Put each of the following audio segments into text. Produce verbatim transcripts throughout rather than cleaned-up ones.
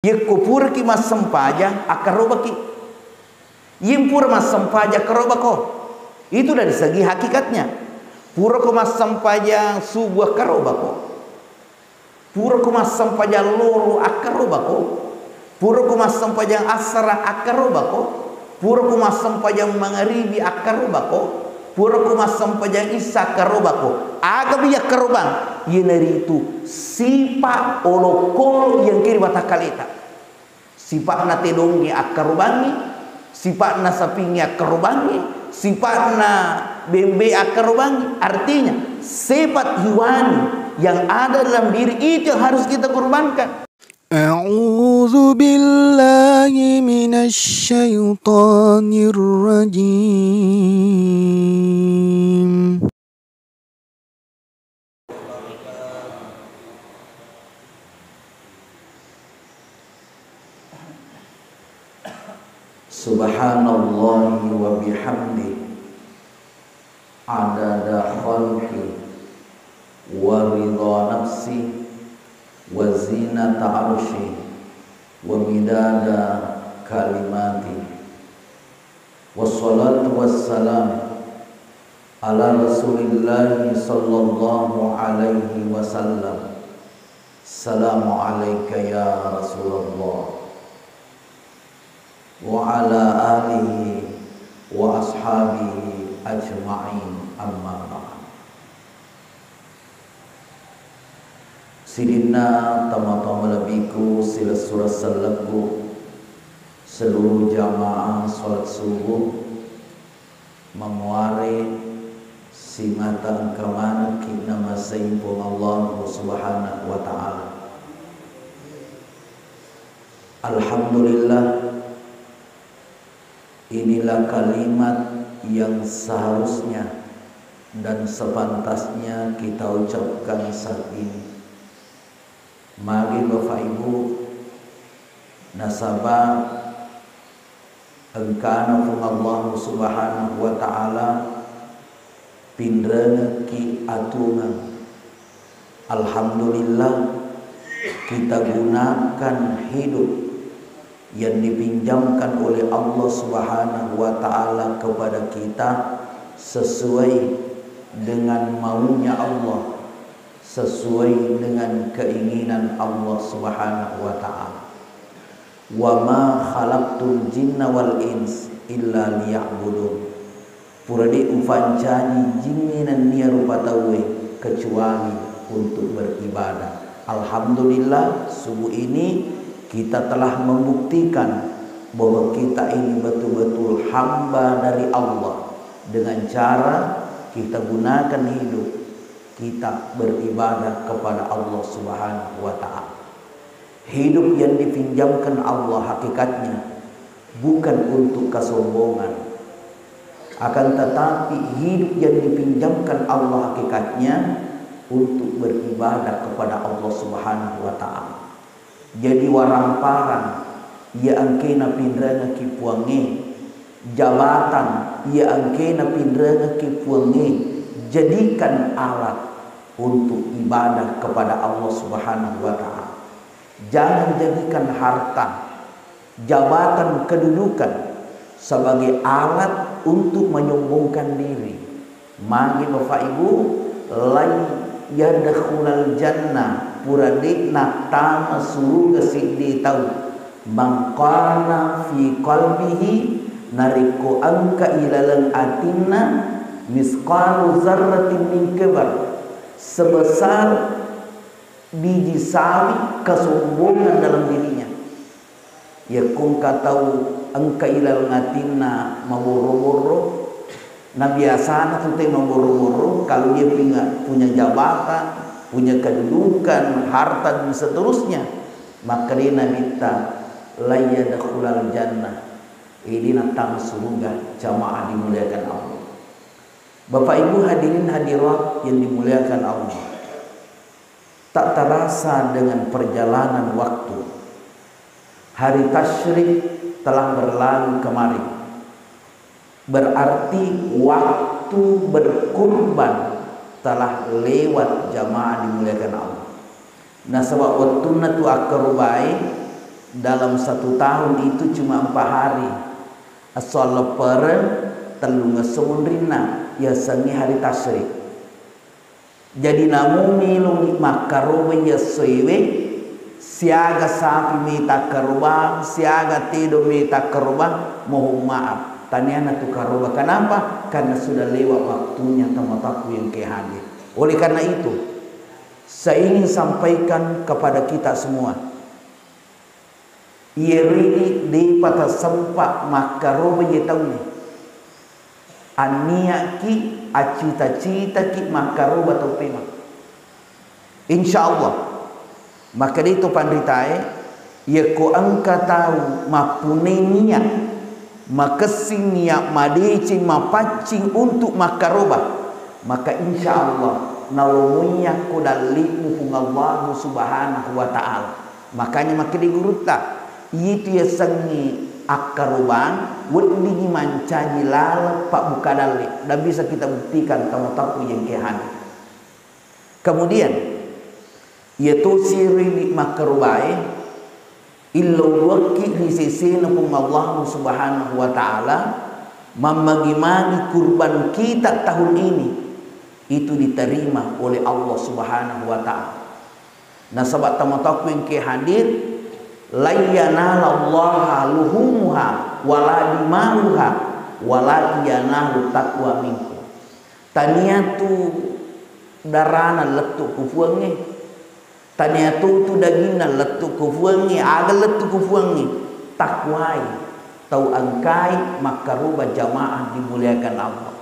Yekko puraki massempajang, akkarobaki. Iyeng pura massempajang, akkarobako. Itu dari segi hakikatnya. Purako massempajang subuh, akkarobako. Purako massempajang loro, akkarobako. Purako massempajang assara, akkarobako. Purako massempajang mangaribi, akkarobako. Purako massempajang issa, akkarobako. Agapi akkarobang? Iyanaritu sipa olokolo yang kiri watakkaleta. Sipa'na tedongnge akkarobangngi, sipa'na sapingnge akkarobangngi, sipa'na bembe akkarobangngi. Artinya, sifat hewani yang ada dalam diri itu yang harus kita korbankan. أعوذ بالله من الشيطان الرجيم. سبحان الله وبحمده، عدد خلقه، ورضا نفسه، وزنة عرشه، ومداد كلماته. والصلاة والسلام على رسول الله صلى الله عليه وسلم. السلام عليك يا رسول الله، وعلى آله وأصحابه أجمعين، أما بعد. Sininna tomatoa malebbiku, silessureng sellekku, seluruh jamaah salat subuh, mamuare simata engka manekki namasei Puang Allah Subhanahu wa Ta'ala. Alhamdulillah, inilah kalimat yang seharusnya dan sepantasnya kita ucapkan saat ini. Magi Bapak Ibu, nasaba engkana Puang Allah Subhanahu wa Ta'ala pinrengekki atungeng. Alhamdulillah, kita gunakan hidup yang dipinjamkan oleh Allah Subhanahu wa Ta'ala kepada kita sesuai dengan maunya Allah, sesuai dengan keinginan Allah Subhanahu wa Ta'ala. "Wa ma khalaqtul jinna wal ins illa liya'budun." Pura de' ufancaji jingnge nennia rupa tauwe kecuali untuk beribadah. Alhamdulillah, subuh ini kita telah membuktikan bahwa kita ini betul-betul hamba dari Allah dengan cara kita gunakan hidup kita beribadah kepada Allah Subhanahu wa Ta'ala. Hidup yang dipinjamkan Allah hakikatnya bukan untuk kesombongan, akan tetapi hidup yang dipinjamkan Allah hakikatnya untuk beribadah kepada Allah Subhanahu wa Ta'ala. Jadi, waramparang iya engkena pinrengekki Puangnge, jabatan iya engkena pinrengekki Puangnge, jadikan alat untuk ibadah kepada Allah Subhanahu wa Ta'ala. Jangan jadikan harta, jabatan, kedudukan sebagai alat untuk menyombongkan diri. Magi Bapak Ibu, "Lan yadkhulal jannah," pura de' nattama suruga siddi tau, "man kana fi qalbihi," narekko engka ilaleng atinna, "misqalu zarratin min kibar," sebesar biji sawi kesombongan dalam dirinya. Yakko engka tau engka ilaleng atinna maborro-borro, na biasana tu te maborro-borro, kalau dia punya, punya jabatan, punya kedudukan, harta dan seterusnya, maka dia nabitta, "Lan yadkhulal jannah." Ini nattama suruga, jamaah dimuliakan Allah. Bapak Ibu hadirin hadirat yang dimuliakan Allah. Tak terasa dengan perjalanan waktu, hari tasyrik telah berlalu kemarin. Berarti waktu berkurban telah lewat, jamaah dimuliakan Allah. Nasaba wettunna tu akkarubai, Dalam satu tahun itu cuma empat hari. Esso alleppereng, tellungesso munrinna, yasengnge hari tasyrik. Jadi namu milungi makkaroba yessoewe, siaga sapi mita karobang, siaga tedo mita karobang, mohon maaf, taniana tu karoba. Kenapa? Karena sudah lewat waktunya, tomatoakku yang ke hadir. Oleh karena itu, saya ingin sampaikan kepada kita semua, iyeridi depa tasempa makkaroba ye taungnge. Anniaki, accita-citaki makkaroba tau pemang. Insya Allah, makkeda itu panritae, yekko engka tau mappunnai niat, makessing niat madeceng, mapaccing untuk makkaroba, maka insya Allah nalomoiyakko dalli'mu Puang Allahu Subhanahu wa Ta'ala. Makanya makkeda gurutta, itu yasengnge akkarobang, weddingi mancaji laleng pabbuka dalle. Dan bisa kita buktikan, tomatoakku yang ke hadir. Kemudian, iya tosi ri makkarobae, illauwakki ri sesena Puang Allahu Subhanahu wa Ta'ala, mammagi-magi kurban kita tahun ini itu diterima oleh Allah Subhanahu wa Ta'ala. Nasaba tomatoakku yang ke hadir, "Lan yanalallaha luhumuha wala dima'uha, walakin yanaluhu taqwa minkum." Tania tu darana lettu ku Puangnge, tania tu, tu daginna lettu ku Puangnge, aga lettu ku Puangnge, takwai tau engkai makkaroba jamaah dimuliakan Allah.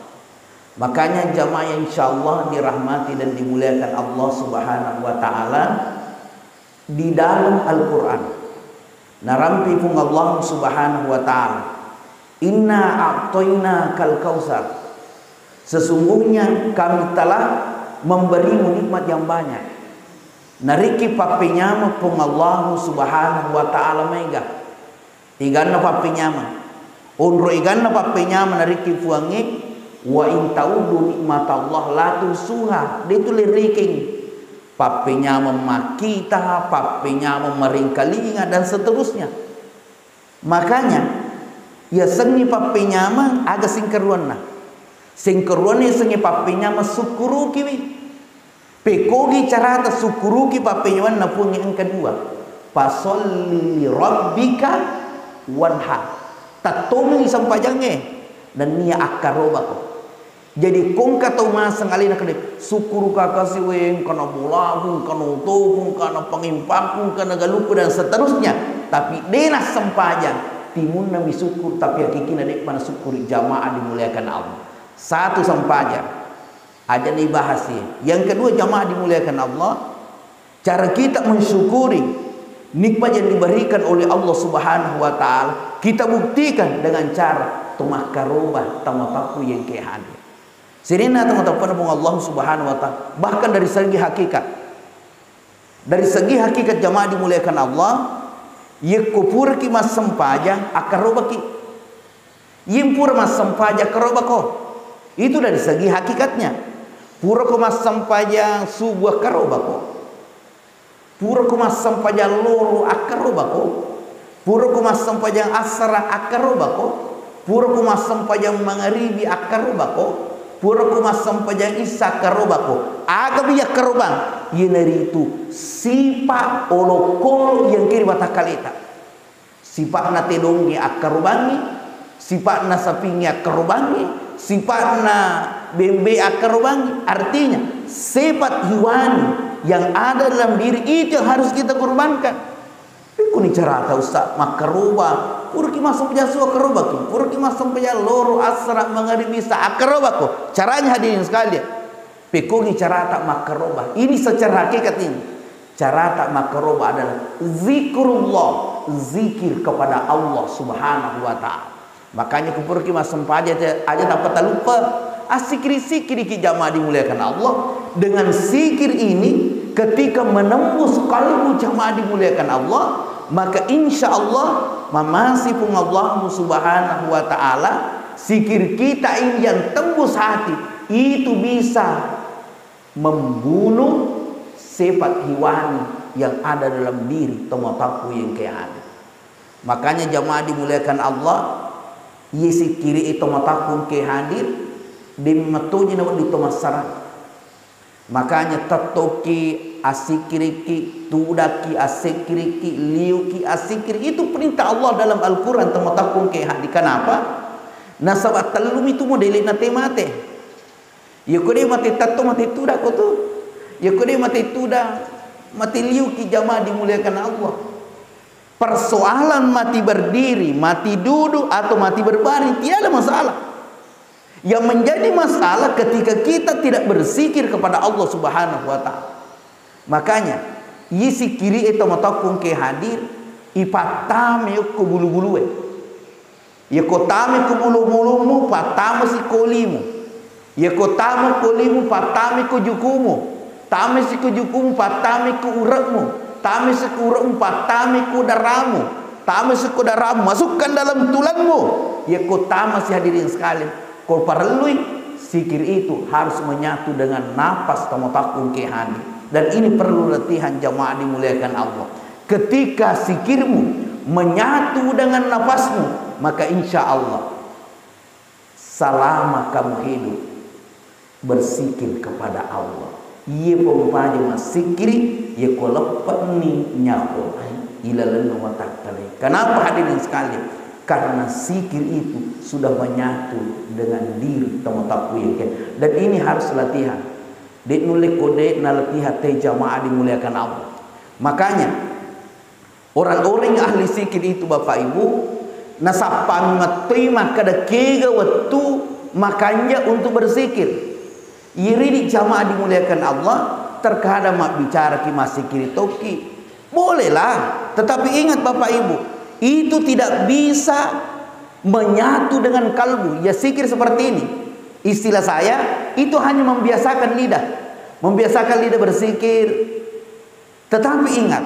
Makanya jamaah yang insya Allah dirahmati dan dimuliakan Allah Subhanahu wa Ta'ala, di dalam Al-Quran narampi Puang Allah Subhanahu wa Ta'ala, "Inna a'tainakal kautsar." Sesungguhnya kami telah memberimu nikmat yang banyak. Nariki pappenyameng Puang Allah Subhanahu wa Ta'ala maega. Iganna pappenyameng. Onro iganna pappenyameng nariki Puangnge, "Wa in ta'uddu nikmatallah la tuhsuha." De tu lerekeng. Pappenyameng makkita, pappenyameng maringkalinga, dan seterusnya. Makanya, yasengnge pappenyameng aga singkeruanna. Singkeruanna yasengnge pappenyameng sukkurukiwi. Pekkogi carata sukkuruki pappenyamenna Puangnge engka dua. Fasholli li rabbika wanhar. Tattongengi sempajangnge nennia akkarobako. Jadi kongka tau maseng alena kede, "Sukkuru kakasi we, engkana bolaku, engkana otoku, engkana pangimpaku, engkana galuku," dan seterusnya. Tapi dena sempajang, timunna mi sukkuru, tapi hakikina de'pa nasukkuru, jamaah dimuliakan Allah. Satu sempajang. Aja ni bahas ye. Yang kedua, jamaah dimuliakan Allah, cara kita mensyukuri nikmat yang diberikan oleh Allah Subhanahu wa Ta'ala, kita buktikan dengan cara tomakkaroba tomatoakku yang ke hadir. Sininna tomatoakku Puang Allah Subhanahu wa Ta'ala, bahkan dari segi hakikat. Dari segi hakikat, jamaah dimuliakan Allah, yekko puraki massempajang, akkarobaki. Iyeng pura massempajang karobako. Itu dari segi hakikatnya. Purako massempajang subuh akkarobako. Purako massempajang loro akkarobako. Purako massempajang assara akkarobako. Purako massempajang mangaribi akkarobako. Purako massempajang issa akkarobako. Agapi akkarobang? Iyanaritu sipa olokolo yang kiri watakkaleta. Sipa'na tedongnge akkarobangngi, sipa'na sapingnge akkarobangngi, sipa'na bembe akkarobangngi. Artinya, sifat hiwani yang ada dalam diri itu yang harus kita korbankan. Pekkoni carata, Ustaz, makkaroba? Puraki massempajang subuh akkarobaki, puraki massempajang loro, assara, mangaribi, issa akkarobako. Caranya, hadirin sekalian, pekkogi carata makkaroba. Ini secara hakikat ini. Carata makkaroba adalah zikrullah, zikir kepada Allah Subhanahu wa Ta'ala. Makanya kupuraki massempajang te, aja tappa taluppa. Assikiri-sikiriki, jamaah dimuliakan Allah. Dengan zikir ini, ketika menembus kalbu, jamaah dimuliakan Allah, maka insya Allah mamasi Puang Allah Subhanahu wa Ta'ala, zikir kita ini yang tembus hati, itu bisa membunuh sifat hiwani yang ada dalam diri tomatoakku yang ke hadir. Makanya jamaah dimuliakan Allah, iye sikkiri'e to matakkung ke hadir, de' mettoji nawedding to massarang. Makanya tettokki assikkirikki, tudakki assikkirikki, liuki assikkiri. Itu perintah Allah dalam Al-Quran to matakkung ke hadir. Kenapa? Nasaba tellumi tu modele' na te mate. Yako de' mate tetto, mate tudakko tu. Yako de' mate tuda, mate liuki, jamaah dimuliakan Allah. Persoalan mati berdiri, mati duduk, atau mati berbaring, tiada masalah. Yang menjadi masalah ketika kita tidak berzikir kepada Allah Subhanahu wa Ta'ala. Makanya, iye sikkiri'e to matakkung ke hadir, ipattame okko bulu-bulue. Yako tame ko bulu-bulumu, pattama si ko limu. Yako tama ko limu, pattama ko jukumu. Tama si ko jukumu, pattama ko ure'mu. Tama si ko ure'mu, pattama ko daramu. Tama si ko daramu, masukkan dalam tulangmu. Yako tama si, hadirin sekalian, ko parellui, sikir itu harus menyatu dengan napas to matakkung ke hadir. Dan ini perlu latihan, jamaah dimuliakan Allah. Ketika sikirmu menyatu dengan napasmu, maka insya Allah selama kamu hidup, bersikir kepada Allah. Iye pompaja massikiri, iye ko leppe'ni nyawa ilalenna watakkale. Kenapa, hadirin sekalian? Karena sikir itu sudah menyatu dengan diri to matakkung ke. Dan ini harus latihan. De' nulle ko de' nalatihan te, jamaah dimuliakan Allah. Makanya, orang-orang yang ahli sikir itu, Bapak Ibu, nasappa mettoi makkeda kega wettu makanja untuk berzikir. Iri di, jamaah dimuliakan Allah, terkadang mabbicaraki, massikiri tokki. Bolehlah, tetapi ingat Bapak Ibu, itu tidak bisa menyatu dengan kalbu. Ya, sikir seperti ini, istilah saya, itu hanya membiasakan lidah. Membiasakan lidah bersikir. Tetapi ingat,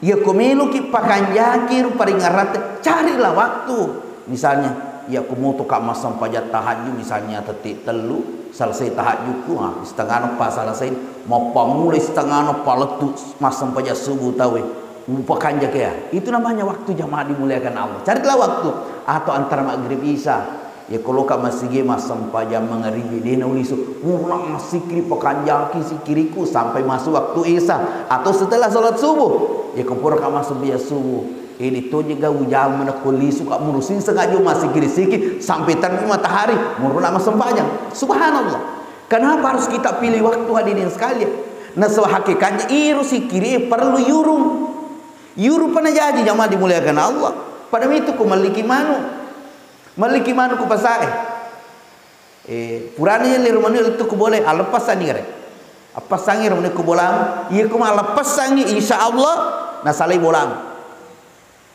yako meloki pakanjaki ru paringerratte, carilah waktu. Misalnya, yako motoka massempajang tahajud, misalnya tette tellu, selesai tahajudku, ah, setengahna pa selesai, mappamulai setengahna palettu massempajang subuh tauwe. Upakanjaki ya. Itu namanya waktu, jamaah dimuliakan Allah. Carilah waktu. Atau antara maghrib isya. Yako loka masigi massempajang mangaribi, de' naulisu. Murna massikiri, pakanjaki sikiriku sampai masuk waktu isya. Atau setelah salat subuh. Yako puraka massempajang subuh. Ini toje ga ujang menekko lisu ka murusin sengaja massikiri-sikiri sampai terbit matahari. Murna massempajang. Subhanallah. Kenapa harus kita pilih waktu, hadirin sekalian? Nasaba hakikatnya iro sikiri perlu yurung. Yurung pa najaji, jamaah dimuliakan Allah. Pada mitu ko melliki manu. Melliki manu ko pasae. Eh, purani yelli rumani lettu ko bola, aleppasani gare. Appassangi rumani ko bola. Iya ko maleppassangi, insya Allah nasalai bola.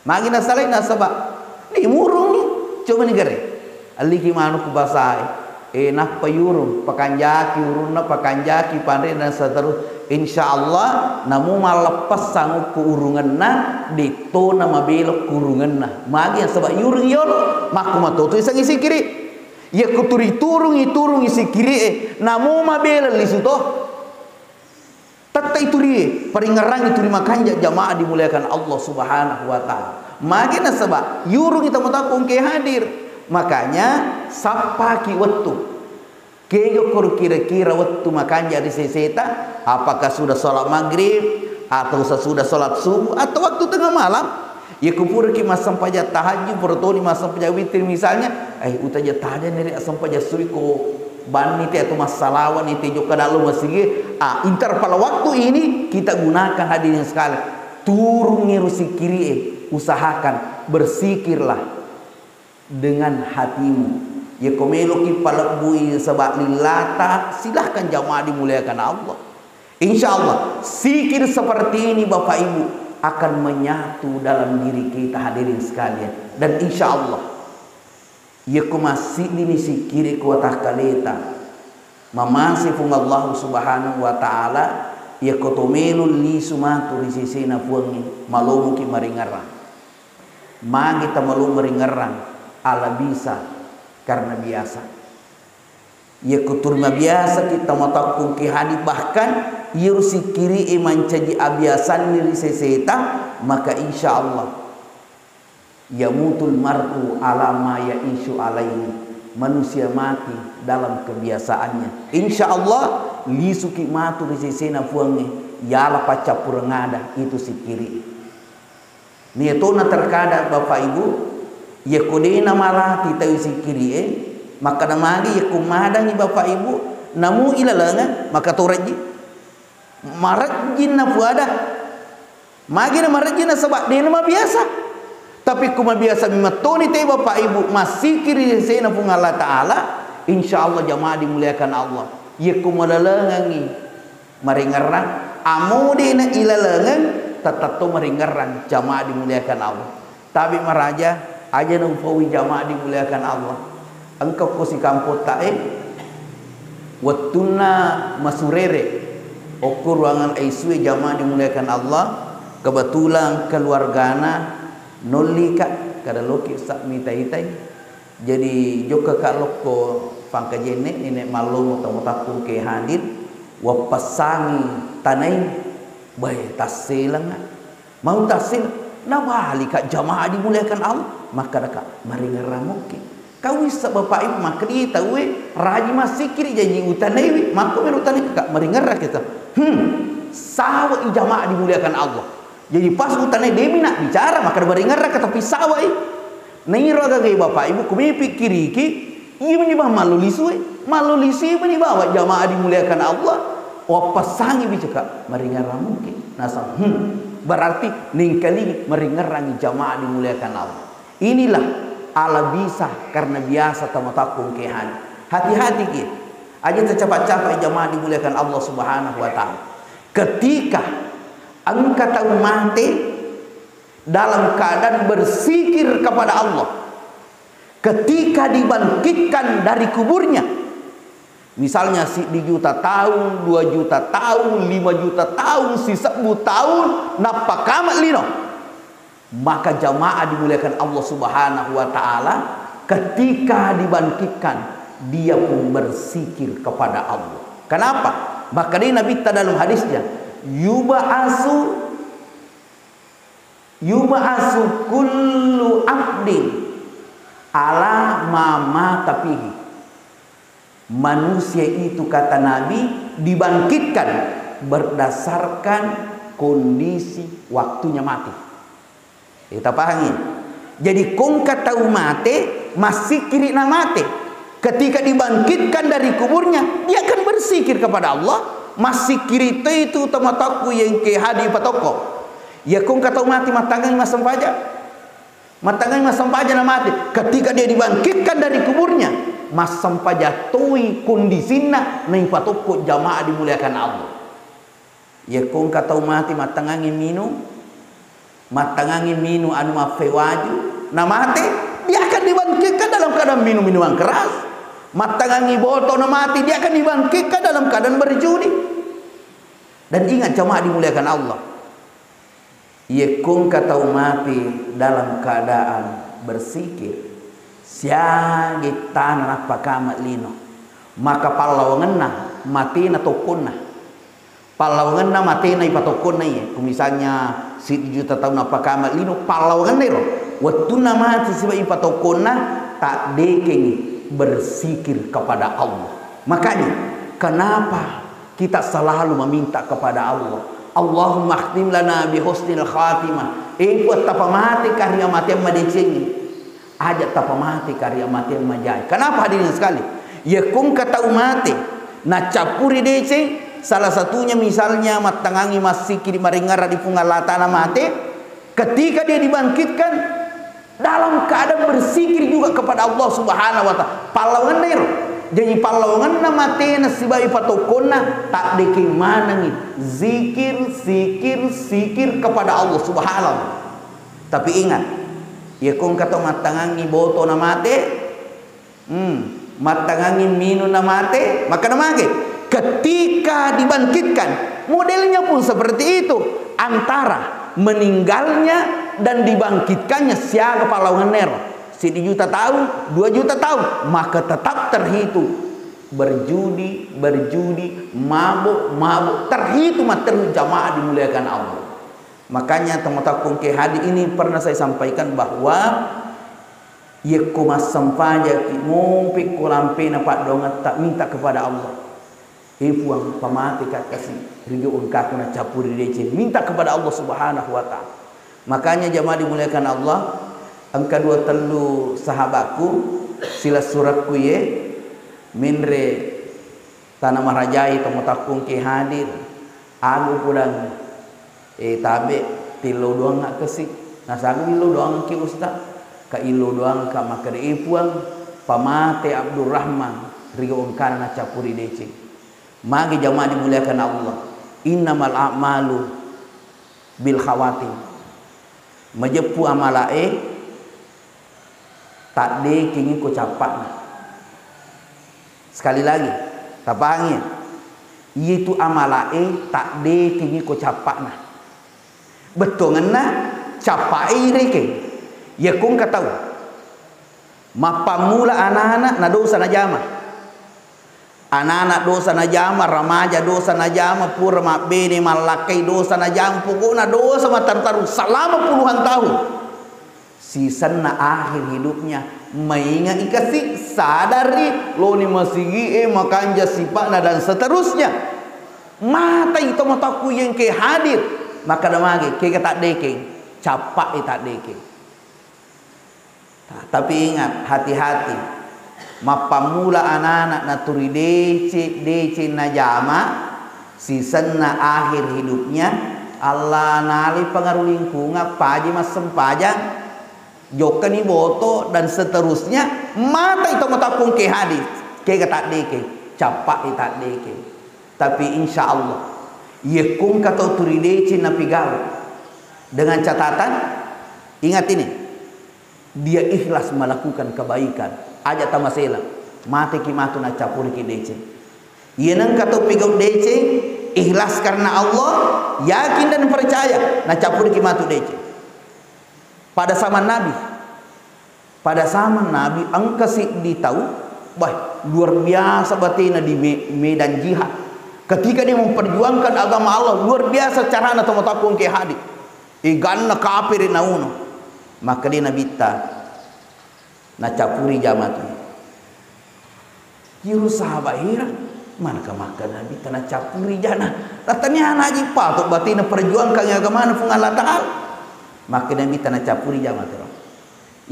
Magi nasalai, nasaba ni murung ni, coba ni gare. Alliki manu ku basae. Eh, nappa yurung, pakanjaki urunna, pakanjaki panre dan seterus. Insya Allah, namu malleppessang ku urungenna, dettona mabelok ku urungenna. Magi nasaba yurung yolo, makku matotu isangi sikiri. Iya ku turi turungi, turungi sikiri e, namu mabela lisu to. Tette iturie, paringerrangi turi makanja, jamaah dimuliakan Allah Subhanahu wa Ta'ala. Magi nasaba yurungi tamatakku engke hadir. Makanya, sappaki wettu. Kega koro kira-kira wettu makanja ri seseta? Apakah sudah sholat maghrib, atau sesudah sholat subuh, atau waktu tengah malam? Iya ku puraki massempajang tahajud, pura toni massempajang witir misalnya, eh, utaja tajani ri assempajang subuh ko banni te atau massalawani te jokka dalam masigi. Ah, interval waktu ini kita gunakan, hadirin sekalian. Turungi ro sikiri e, usahakan bersikirlah dengan hatimu. Iya ko meloki palebbui saba lillata, silahkan jamaah dimuliakan Allah. Insya Allah, sikir seperti ini, Bapak Ibu, akan menyatu dalam diri kita, hadirin sekalian. Dan insya Allah, iya ko massiddini sikiri ko watakkaleta, mamase Puang Allah Subhanahu wa Ta'ala, iya ko to melo lisu matu ri sesena Puangnge, malomoki maringerrang. Magi tamalo maringerrang, ala bisa, karena biasa. Iya ko turi mabiasa kita matakkung ki hadi, bahkan iyaro sikiri e mancaji abiasanni ri seseta, maka insya Allah Yamutul mar'u ala ma ya'isyu alaihi. Manusia mati dalam kebiasaannya. Insya Allah, lisuki matu ri sesena Puangnge, yala paccappureng ada itu sikkiri. Niatona terkadang Bapak Ibu, yakko de namalati tau sikkiri e, makkada magi yakko madangi Bapak Ibu, namu ilalengeng, maka torajji. Marejjinna puada. Magi na marejjinna? Sebab de na mabiasa. Tapi ku mabiasa memettoni te Bapak Ibu massikiri sena Puang Allah Ta'ala, insya Allah jamaah dimuliakan Allah. Yakko malalengengi maringerrang, amo de na ilalengeng, tettetto maringerrang jamaah dimuliakan Allah. Tabe maraja, aja na upaui jamaah dimuliakan Allah. Engka ko sikampotta e, wettunna masurere, okko ruangan I C U e jamaah dimuliakan Allah, kebetulan keluargana nollika, kada loki sa mitai-tai. Jadi jokkaka lokko Pangkajene, Nenek Mallomo, tamu takkung ke hadir, wappassangi tanai, bae tasselenga. Mau tassil, nabalika jamaah dimuliakan Allah, makkedaka, maringerrang mokki. Kau issa Bapak Ibu makkedi tauwe raji massikiri, jaji utanaiwi, makko mero utanai ka, maringerrang kita. Hmm, sawa i jamaah dimuliakan Allah. Jadi pas utanai demi nak bicara, maka maringerrang ka, tapi sawa i. Nairo agagai Bapak Ibu, kumi pikkiriki, iya meni bang mallo lisue, mallo lisue meni bawa jamaah dimuliakan Allah, wappassangi bicaka, maringerrang mungkin. Nasa, hmm, berarti nengkalingi maringerrangi jamaah dimuliakan Allah. Inilah ala bisa karena biasa tamatakku engke hadir. Hati-hati ki. Aja tercapai-capai jamaah dimuliakan Allah Subhanahu wa Ta'ala. Ketika engka tau mate dalam keadaan bersikir kepada Allah, ketika dibangkitkan dari kuburnya, misalnya siddi juta tahun, dua juta tahun, lima juta tahun, sisebbu tahun, nappa kama lino, maka jamaah dimuliakan Allah Subhanahu wa Ta'ala, ketika dibangkitkan, dia pun bersikir kepada Allah. Kenapa? Maka di Nabi dalam hadisnya, yub'asu Yub'asu kullu abdin ala ma mata fihi. Manusia itu, kata Nabi, dibangkitkan berdasarkan kondisi waktunya mati. Kita pahami? Jadi, kongka tau mate, massikiri na mate. Ketika dibangkitkan dari kuburnya, dia akan bersikir kepada Allah. Massikiri to itu tamatakku yang ke hadi patokko. Ya kongka tau mate mattangangi massempajang. Mattangangi massempajang na mate. Ketika dia dibangkitkan dari kuburnya, massempajang toi kondisinna naipatokko jamaah dimuliakan Allah. Iya kongka tau mate mattangangi minung, mattangangi minung anu maffewaju, na mate, dia akan dibangkitkan dalam keadaan minum minuman keras. Mattangangi botol na mate, dia akan dibangkitkan dalam keadaan berjudi. Dan ingat jamaah dimuliakan Allah. Iya kongka tau mate dalam keadaan bersikir, siagi tana nappa kama lino, maka pallawangenna matena tokkonna. Pallawangenna matena ipatokkonna iye. Ku misalnya siddi juta taung nappa kama lino, pallawangenna iro. Wettunna mate siba ipatokkonna, taddekengi bersikir kepada Allah. Makanya, kenapa kita selalu meminta kepada Allah, "Allahumma khtim lana bi husnil khatimah." Eh, Puang, tapamate kari amateang madecengi. Aja tapamate kari amateang majai. Kenapa, hadirin sekali? Iya kongka tau mate, nacappuri deceng, salah satunya misalnya mattangangi massikiri maringerrang di Puang Allah Ta'ala mate, ketika dia dibangkitkan, dalam keadaan bersikir juga kepada Allah Subhanahu wa Ta'ala. Pallawangenna iro. Jadi pallawangenna matena sibawa patokkonna, taddekeng manengi zikir, zikir, zikir kepada Allah Subhanahu. Tapi ingat, iya kongka tau mattangangi boto na mate, hmm, mattangangi minung na mate, maka na mage. Ketika dibangkitkan, modelnya pun seperti itu. Antara meninggalnya dan dibangkitkannya, siaga pallawangenna ero. Siddi juta taung, dua juta taung, maka tetap terhitung berjudi, berjudi, mabuk, mabuk, terhitung matteru jamaah dimuliakan Allah. Makanya, tomatoakku engkae hadir, ini pernah saya sampaikan bahwa yekko massempajaki, mopi ko lampena paddoangetta, minta kepada Allah. Eh, Puang, pamateka kasi ri jo engkaku naccappuri deceng. Minta kepada Allah Subhanahu wa Ta'ala. Makanya, jamaah dimuliakan Allah, engka dua tellu sahabatku, silessurekku ye, menre Tana marajai tomatoakku engkae hadir. Aga pudang, eh, tabe, tillo doangnga kasi. Nasaga illo doangki, Ustaz? Ka illo doangka makkeda, eh, Puang, pamate Abdurrahman ri jo engkana naccappuri deceng. Magi jamaah dimuliakan Allah. Innamal a'malu bil khawatim. Majeppu amalae taddekengngi ko cappa'na. Sekali lagi, tapahangngi ya? Iyatu amalae taddekengngi ko cappa'na. Bettuangenna, cappa'e irekeng. Yakko engka tau mappammula anana na dosa najama. Anana dosa najama, remaja dosa najama, pura mabbene, mallakkai dosa najama, pokokna dosa mattaru-taru selama puluhan tahun. Sisenna akhir hidupnya, maingai kasi, sadari, loni masigi'e, makanja sipa'na, dan seterusnya. Matai tomatoakku engkae hadir, makkeda magi, kega taddekeng, cappa'i taddekeng. Ta-, tapi ingat, hati-hati. Mappammula anana naturi dece-, deceng najama, sisenna akhir hidupnya, Allah nalai pengaruh lingkungan, paji massempajang, jokkani boto, dan seterusnya, matai tomatoakku engkae hadir, kega taddekeng, cappa'i taddekeng. Tapi insya Allah, yekko engka tau turi deceng napigau, dengan catatan, ingat ini, dia ikhlas melakukan kebaikan, aja tamasela, mateki matu naccappuriki deceng. Iya nengka tau pigau deceng, ikhlas karena Allah, yakin dan percaya, naccappuriki matu deceng. Pada zaman Nabi, pada zaman Nabi, engka siddi tau, bah, luar biasa batena di me-, medan jihad. Ketika dia memperjuangkan agama Allah, luar biasa carana tomatoakku engkae hadir. Iganna kapiri nauno. Makkeda Nabitta, naccappuri jama tu. Iyaro sahabat heran, manaka makkeda Nabitta naccappuri jana. Tania naji pato batena perjuangkan agamana Puang Allah Ta'ala. Makkeda Nabitta naccappuri jama tu.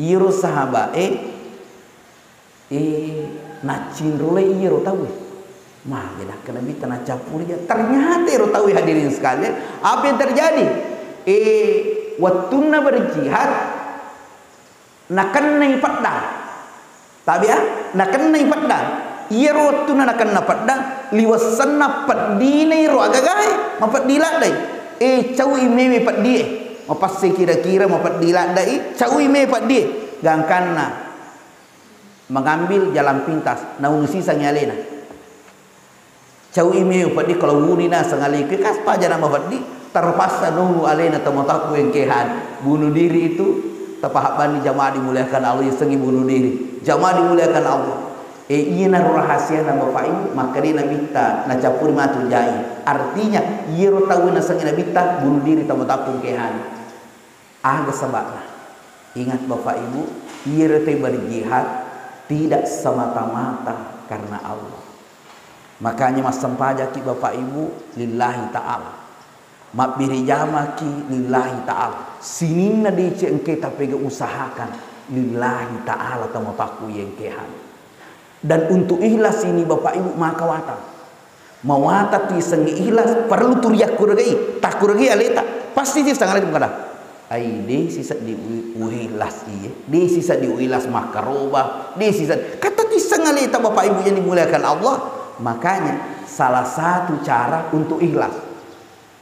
Iyaro sahabat e, eh, naccinrolai iyaro tauwe. Magi nakkeda Nabitta naccappuri jana. Ternyata ero tauwe, hadirin sekalian, apa yang terjadi? Eh, wettunna berjihad, nakennai peddang. Tabe, ah, nakennai peddang. Iyaro wettunna nakenna peddang, liwessenna peddinai ro agagae, mapeddi laddai. Eh, caui mewe peddie. Mapasse kira-kira mapeddi laddai, caui mewe peddie. Gangkanna mengambil jalan pintas, naunu sisengngi alena. Caui mewe peddi, kalau wuni naseng aleku, kas pajana mafeddi, terpaksa nunu alena tomatoakku engkae hadir. Bunuh diri itu, tapahabbanni jamaah dimuliakan Allah, yasengngi bunuh diri. Jamaah dimuliakan Allah. Eh, iyanaro rahasiana Bapak Ibu, makkeda Nabitta, naccappuri matu jai. Artinya, iyaro tau nasengngi Nabitta, bunuh diri tomatoakku engkae hadir. Aga saba'na? Ingat Bapak Ibu, iyaro tau berjihad tidak semata-mata karena Allah. Makanya massempajaki Bapak Ibu lillahi ta'ala. Mabbere jamaki lillahi ta'ala. Sininna deceng engkae tapega usahakan lillahi ta'ala tomatoakku engkae hadir. Dan untuk ikhlas ini, Bapak Ibu, maka watang. Mawatang tu isengnge ikhlas, perlu tu riakkuregai, takkuregai aleta, pasti tu iseng aleta makkeda, "Ai, de siseddi u-, uikhlas iye, de siseddi uikhlas makkaroba, de siseddi." Kata tu iseng aleta, Bapak Ibu yang dimuliakan Allah. Makanya, salah satu cara untuk ikhlas.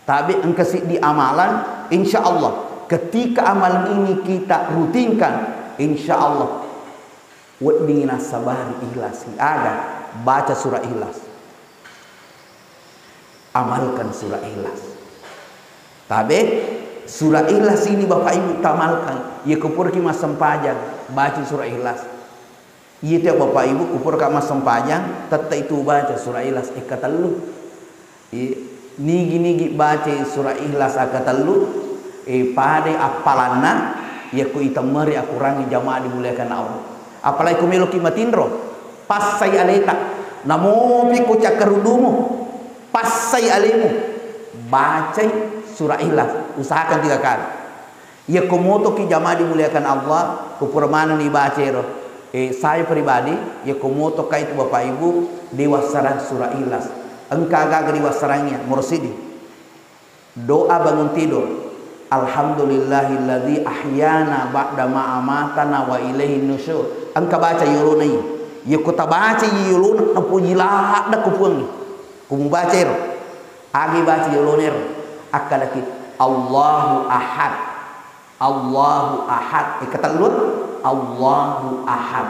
Tabe engka siddi amalan, insya Allah, ketika amalan ini kita rutinkan, insya Allah, wedding nassabari ikhlas. Aga? Baca surah Ikhlas. Amalkan surah Ikhlas. Tabe, surah Ikhlas ini Bapak Ibu tamalkan. Iya kupuraki massempajang, baca surah Ikhlas. Iya tu Bapak Ibu, kupuraka massempajang, tette itu baca surah Ikhlas, eh, katellu. Iya, nigi-nigi baca surah Ikhlas, eh, katellu. E, padai appalanna, yakko itemmeri akurangi jamaah dimuliakan Allah. Apalagi ko meloki matinro, passai aleta, namopi ko cakkaruddumu, passai alemu, bacai surah Ikhlas, usahakan tiga kali. Yakko motoki jamaah dimuliakan Allah, ko pura manenni baca ero, e, saya pribadi, yakko motoka itu Bapak Ibu, diwassarang surah Ikhlas. Engka gaga diwassarangngi, morosidi. Doa bangun tidur. Alhamdulillahilladzi ahyana ba'da ma amatana wa ilaihin nusyur. Engka baca yolona i. Yakko tabaca yolona, napoji ladda ko Puangnge. Ko mubaca ero. Agi baca yolona ero. Akkalaki Allahu Ahad. Allahu Ahad. E, ketellu, Allahu Ahad.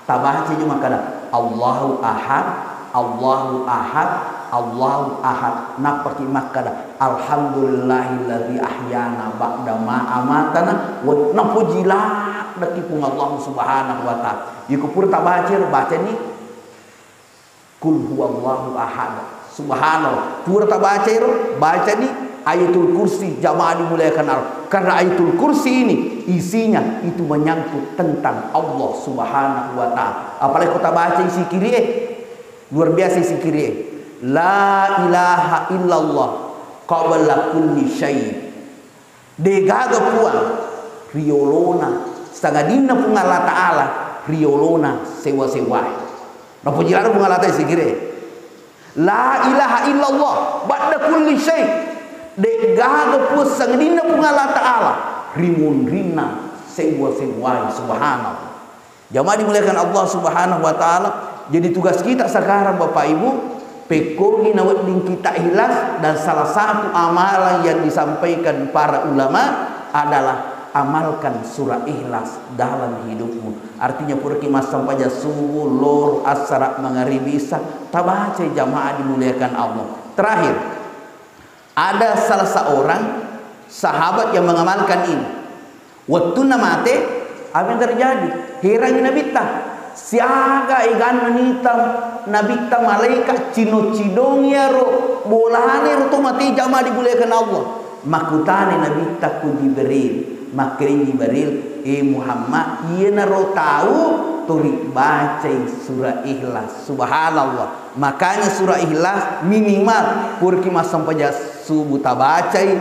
Tabaca juga makkada, Allahu Ahad, Allahu Ahad, Allahu Ahad. Nappaki makkada, Alhamdulillahilladzi ahyana ba'da ma amatana. Wa, napoji laddaki Puang Allah Subhanahu wa Ta'ala. Iko pura tabaca ero, bacani Qul huwallahu ahad. Subhanallah. Pura tabaca ero, bacani Ayatul Kursi, jamaah dimuliakan Allah. Karena Ayatul Kursi ini isinya itu menyangkut tentang Allah Subhanahu wa Ta'ala. Apalagi ko tabaca isi kiri e, luar biasa isi kiri e. La ilaha illallah qabla kulli syai. Degaga puang riolona, sangadinna Puang Allah Ta'ala riolona sewa-sewae. Napoji ladda Puang Allah Ta'ala sikire. La ilaha illallah ba'da kulli syai. Degaga puang sangadinna Puang Allah Ta'ala rimunrinna sewa-sewae. Subhanallah. Jamaah dimuliakan Allah Subhanahu wa Ta'ala, jadi tugas kita sekarang, Bapak Ibu, pekkogi nawedding kita ikhlas, dan salah satu amalan yang disampaikan para ulama adalah amalkan surah Ikhlas dalam hidupmu. Artinya, puraki massempajang subuh, loro, assara, mangaribi, isya, tabacai, jamaah dimuliakan Allah. Terakhir, ada salah seorang sahabat yang mengamalkan ini. Wettunna mate, apa yang terjadi? Herangi Nabitta. Siaga eganna nita Nabitta, malaikat cino-cinong iyaro bolana ero to mate, jamaah dimuliakan Allah. Makkutana Nabitta ku Jibril, makkeda Jibril, "E Muhammad, iyanaro tau to ribacai surah Ikhlas." Subhanallah. Makanya surah Ikhlas minimal puraki massempajang subuh tabacai,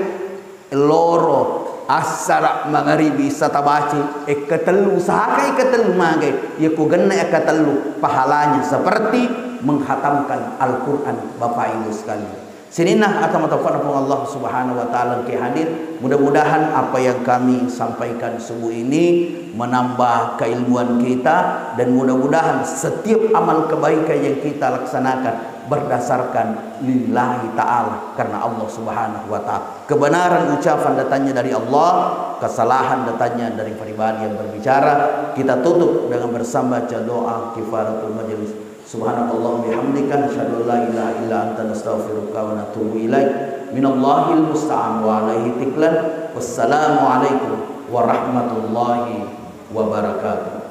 loro, assara, mangaribi, isya tabacai, ekketellu, usahakan ekketellu magai. Yakko genna ekketellu, pahalanya seperti menghatamkan Al-Quran, Bapak Ibu sekalian. Sininna ata mataufikna Puang Allah Subhanahu wa Ta'ala engke hadir. Mudah-mudahan apa yang kami sampaikan subuh ini menambah keilmuan kita, dan mudah-mudahan setiap amal kebaikan yang kita laksanakan berdasarkan lillahi ta'ala, karena Allah Subhanahu wa Ta'ala. Kebenaran ucapan datangnya dari Allah, kesalahan datangnya dari pribadi yang berbicara. Kita tutup dengan bersama baca doa kifaratul majelis. Subhanakallahumma bihamdika, nasyhadu an la ilaha illa anta, nastaghfiruka wa natubu ilaik. Minallahil musta'an wa alaihi tiklan. Wassalamualaikum warahmatullahi wabarakatuh.